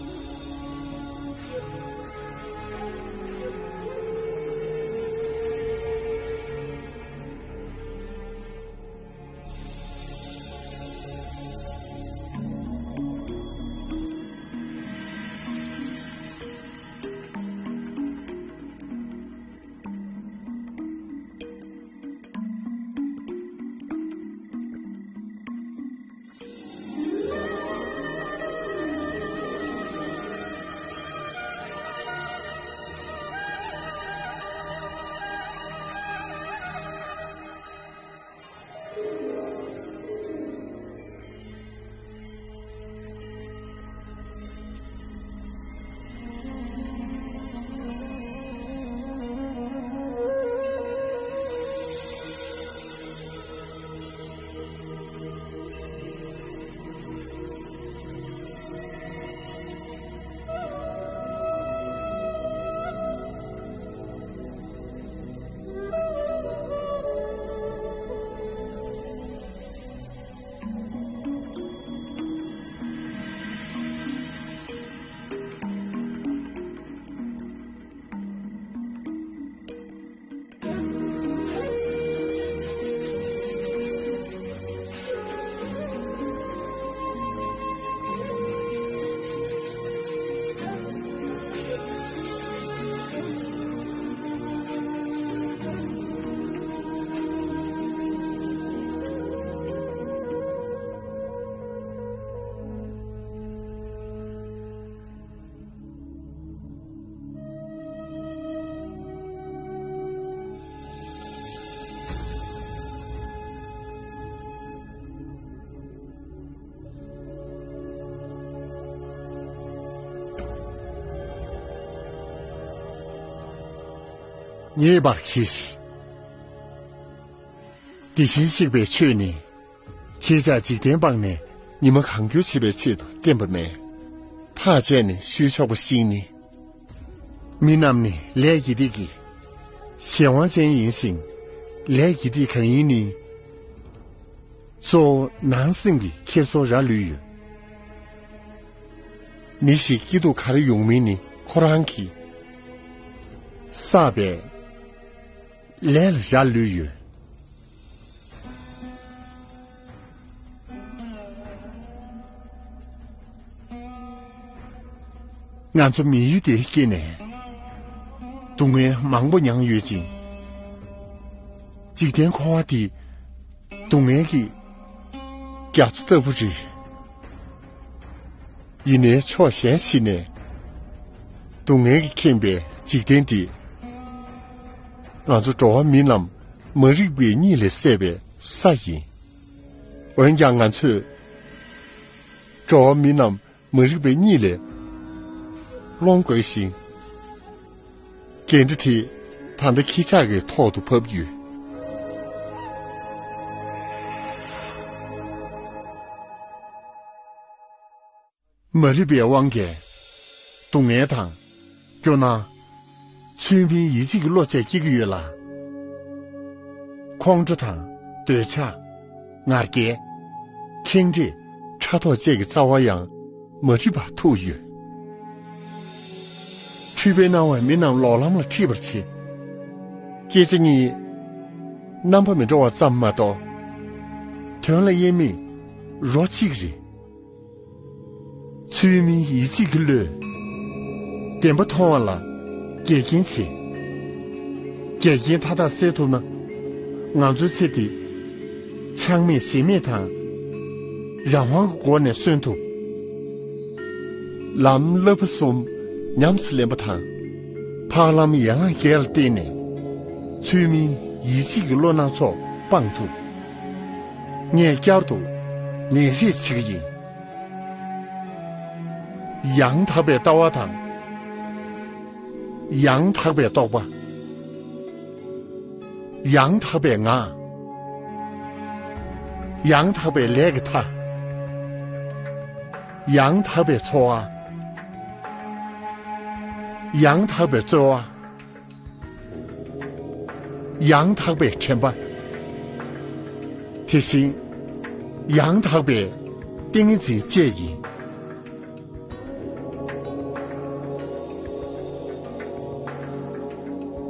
ཉེས་པར་གྱིས། དེ་བཞིན་གཤེགས་པའི་ཆོས་ནི། ཁྱེད་ཅག་འཇིག་རྟེན་སྤངས་ནས་ཉི་མ་གང་འཁྱོལ་བྱེད་པའི་ཆེད་དུ་བསྟན་པ་མེད། ཐག་བཅད་ནས་ཞུས་ཆོག་པ་ཞིག་ནི། མི་རྣམས་ནི་ལས་དགེ་སྡིག་གི་གཞན་དབང་ཅན་ཡིན་ཞིང་། ལས་དགེ་སྡིག་གང་ཡིན་ནི། གཙོ་བོ་ནང་སེམས་ཀྱི་འཁྱེར་སོ་ར་ལུས་ཡོད། མི་ཞིག་སྐྱིད་སྡུག་ག་རེ་ཡོང་མིན་ནི་ཁོ་རང་གིས་བསགས་པའི་ལས་ལ་ར་ལུས་ཡོད། ང་ཚོ་མི་ཡུལ་འདིར་སྐྱེས་ནས་སྡུག་བསྔལ་མང་པོ་མྱངས་ཡོད་ཅིང་། འཇིག་རྟེན་འཁོར་བ་འདི་སྡུག་བསྔལ་གྱི་རྒྱ་མཚོ་ལྟ་བུ་རེད། ཡིན་ནའི་ཕྱོགས་གཞན་ཞིག་ནས་སྡུག་བསྔལ་གྱིས་ཁེངས་པའི་འཇིག་རྟེན་འདི། ང་ཚོ་འགྲོ་བ་མི་རྣམས་མ་རིག་པའི་གཉིད་ལས་སད་པའི་ས་ཡིན། འོན་ཀྱང་ང་ཚོས་འགྲོ་བ་མི་རྣམས་མ་རིག་པའི་གཉིད་ལས་སློང་དགོས་ཤིང་། འགན་འཁྲི་དེ་ད་ལྟ་ཁྱེད་ཅག་གི་ཐོག་ཏུ་བབས་ཡོད། མ་རིག་པའི་དབང་གིས་སྡུག་བསྔལ་དང་། སྐྱོ་སྣང་། ཚུལ་མིན་ཡིད་ཆེས་ཀྱི་བློ་བཅས་སྐྱེ་གི་ཡོད་ལ། ཁོང་ཁྲོ་དང་། འདོད་ཆགས། ང་རྒྱལ། ཁེངས་དྲེགས། ཕྲག་དོག་བཅས་ཀྱི་རྩ་བ་ཡང་མ་བསྒྲིབས་པར་ཐུག་ཡོད། འཁྲུལ་པའི་སྣང་བས་མི་རྣམས་ལོག་ལམ་ལ་ཁྲིད་པར་བྱེད། སྐད་ཆ་གཉིས་རྣམ་པ་མི་འདྲ་བ་ཙམ་མ་གཏོགས། དོན་ལ་དབྱེར་མེད་རོ་གཅིག་རེད། ཚུལ་མིན་ཡིད་ཆེས་ཀྱི་བློས་བདེན་པ་མཐོང་བ་ལ་འགལ་རྐྱེན་བྱེད། འགལ་རྐྱེན་མཐའ་དག་སེལ་ཐུབ་ན། ང་ཚོའི་ཚེ་འདི་ཆགས་མེད་ཞེན་མེད་དང་རང་དབང་གི་སྒོ་ནས་གསོན་ཐུབ། ལམ་བསླབ་པ་གསུམ་ཉམས་སུ་ལེན་པ་དང་། འཕགས་ལམ་ཡན་ལག་བརྒྱད་ལ་བརྟེན་ནས་ཚུལ་མིན་ཡིད་ཆེས་ཀྱི་བློ་སྣ་ཚོགས་སྤང་ཐུབ། ངས་བསྐྱར་དུ་ནན་བཤད་བྱེད་ཀྱི་ཡིན། ཡང་དག་པའི་ལྟ་བ་དང་། ཡང་དག་པའི་རྟོག་པ། ཡང་དག་པའི་ངག། ཡང་དག་པའི་ལས་ཀྱི་མཐའ། ཡང་དག་པའི་འཚོ་བ། ཡང་དག་པའི་རྩོལ་བ། ཡང་དག་པའི་དྲན་པ། དེ་བཞིན་ཡང་དག་པའི་ཏིང་ངེ་འཛིན་བཅས་ཡིན།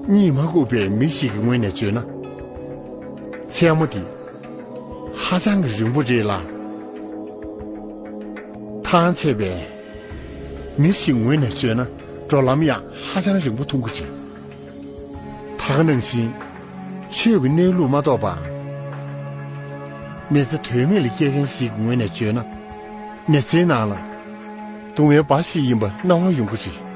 གཉིད་མ་ཁུག་པའི་མི་ཞིག་གི་ངོས་ནས་བརྗོད་ན། མཚན་མོ་འདི་ཧ་ཅང་གི་རིང་པོ་རེད་ལ། ཐང་ཆད་པའི་མི་ཞིག་ངོས་ནས་བརྗོད་ན། འགྲོ་ལམ་ཡང་ཧ་ཅང་རིང་པོ་མཐོང་གི་རེད། ད་ག་ནང་བཞིན་ཆོས་ཀྱི་གནས་ལུགས་མ་རྟོགས་པར་མི་ཚེ་དོན་མེད་ལ་སྐྱེལ་མཁན་ཞིག་གི་ངོས་ནས་བརྗོད་ན། མི་ཚེའི་ནང་ལ་སྡུག་བསྔལ་འབའ་ཞིག་ཡིན་པ་སྣང་བ་ཡོང་གི་རེད།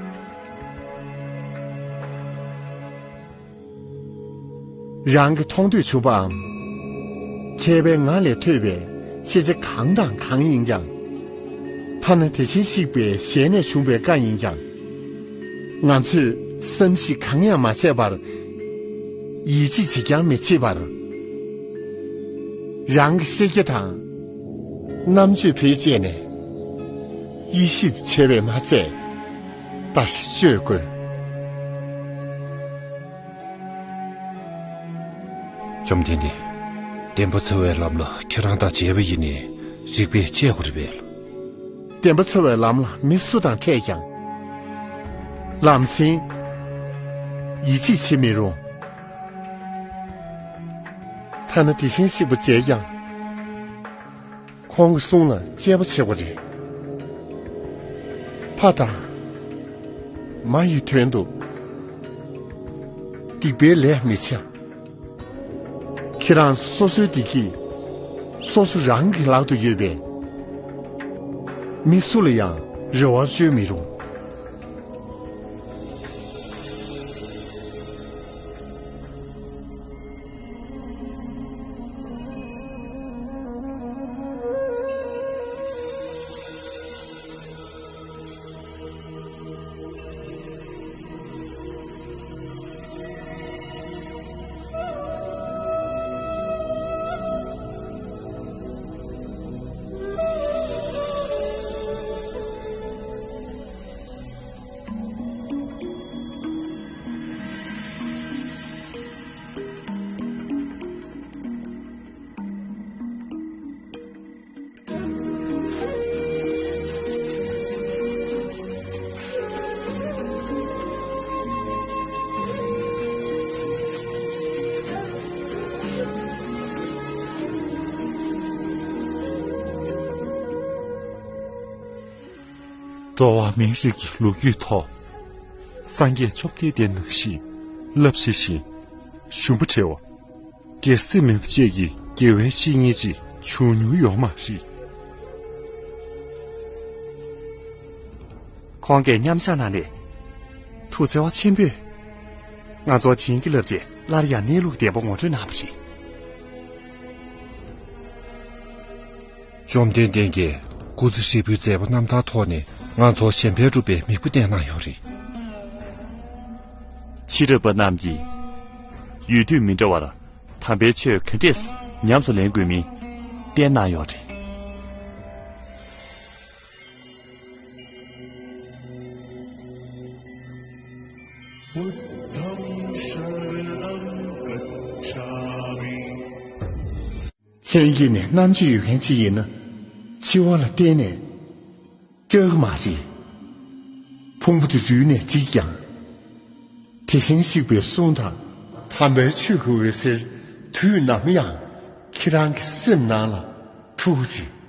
རང་གི་མཐོང་ཐོས་བྱུང་བའམ། མཁས་པའི་ངག་ལས་ཐོས་པའི་ཤེས་བྱ་གང་དང་གང་ཡིན་ཀྱང་། ཐ་ན་དེ་བཞིན་གཤེགས་པའི་ཞལ་ནས་བྱུང་བའི་བཀའ་ཡིན་ཀྱང་། ང་ཚོས་བསམ་གཞིག་གང་ཡང་མ་བྱས་པར། ཡིད་ཆེས་བྱེད་ཀྱང་མི་བྱེད་པར། རང་གི་ཤེས་རྒྱ་དང་། རྣམ་དཔྱོད་བེད་སྤྱད་ནས། དབྱེ་ཞིབ་བྱས་པས་མ་ཚད། བརྟག་ཞིབ་བཅོས་དགོས། བཅོམ་ལྡན་འདས། བདེན་པ་འཚོལ་བའི་ལམ་ལ་ཁྱེད་རང་དང་མཇལ་བ་ཡིན་ནའི་རིག་པས་དཔྱད་དགོས་རེད་པས། བདེན་པ་འཚོལ་བའི་ལམ་ལ་མི་སུ་དང་འཕྲད་ཀྱང་། ལམ་སེང་ཡིད་ཆེས་བྱེད་མི་རུང་། ཐ་ན་དེ་བཞིན་གཤེགས་པ་མཇལ་ཀྱང་། ཁོང་གི་གསུང་ལ་དཔྱད་པ་བྱེད་དགོས་རེད། ཕ་དང་། མ་ཡི་དོན་དུ་སྡིག་པའི་ལས་མི་བྱ། ཁྱེད་རང་སོ་སོའི་བདེ་སྐྱིད་སོ་སོ་རང་གི་ལག་ཏུ་ཡོད་པས། མི་སུ་ལ་ཡང་རེ་བ་བཅོལ་མི་རུང་། འགྲོ་བ་མིའི་རིགས་ཀྱི་ལོ་རྒྱུས་ཐོག་སངས་རྒྱས་བཅོམ་ལྡན་འདས་ནང་བཞིན་རླབས་ཆེ་ཞིང་ཞུམ་པ་བྲལ་བ། རྒྱལ་སྲས་མེས་པོ་བཅས་ཀྱི་དགེ་བའི་བཤེས་གཉེན་ཅིག་བྱུང་མྱོང་ཡོད་མ་རེད། ཁོང་གིས་མཉམ་བཞག་གནང་ནས། ཐུགས་བརྩེ་བ་ཆེན་པོས་ང་ཚོར་བྱིན་གྱིས་བརླབས་རྗེས་སླར་ཡང་གནས་ལུགས་བདེན་པ་ངོ་སྤྲོད་གནང་བ་རེད། བཅོམ་ལྡན་འདས་ཀྱིས་སྐུ་ཚེ་ཧྲིལ་པོའི་མཛད་པ་རྣམ་ཐར་ཐོག་ནས་ང་ཚོར་གཞན་ཕན་སྒྲུབ་པའི་མིག་དཔེ་བསྟན་གནང་ཡོད་རེད། ཕྱི་རབས་པ་རྣམས་ཀྱིས་ཡུལ་དུས་མི་འདྲ་བར་དམ་པའི་ཆོས་ག་འདྲས་ཉམས་སུ་ལེན་དགོས་མིན་བསྟན་གནང་ཡོད་རེད། ལྷན་སྐྱེས་ནས་རྣམ་དཔྱོད་ཡོད་མཁན་ཅིག་ཡིན་ན། འཆི་བ་ལ་གཏན་ནས་སྐྲག་གི་མ་རེད། ཕུང་པོ་དེ་རུལ་ནས་འཇིག་ཀྱང་། དེ་བཞིན་གཤེགས་པའི་གསུང་དང་། དམ་པའི་ཆོས་ཀྱི་འོད་ཟེར་དུས་ནམ་ཡང་ཁྱེད་རང་གི་སེམས་ནང་ལ་འཁྲུག་གི་རེད།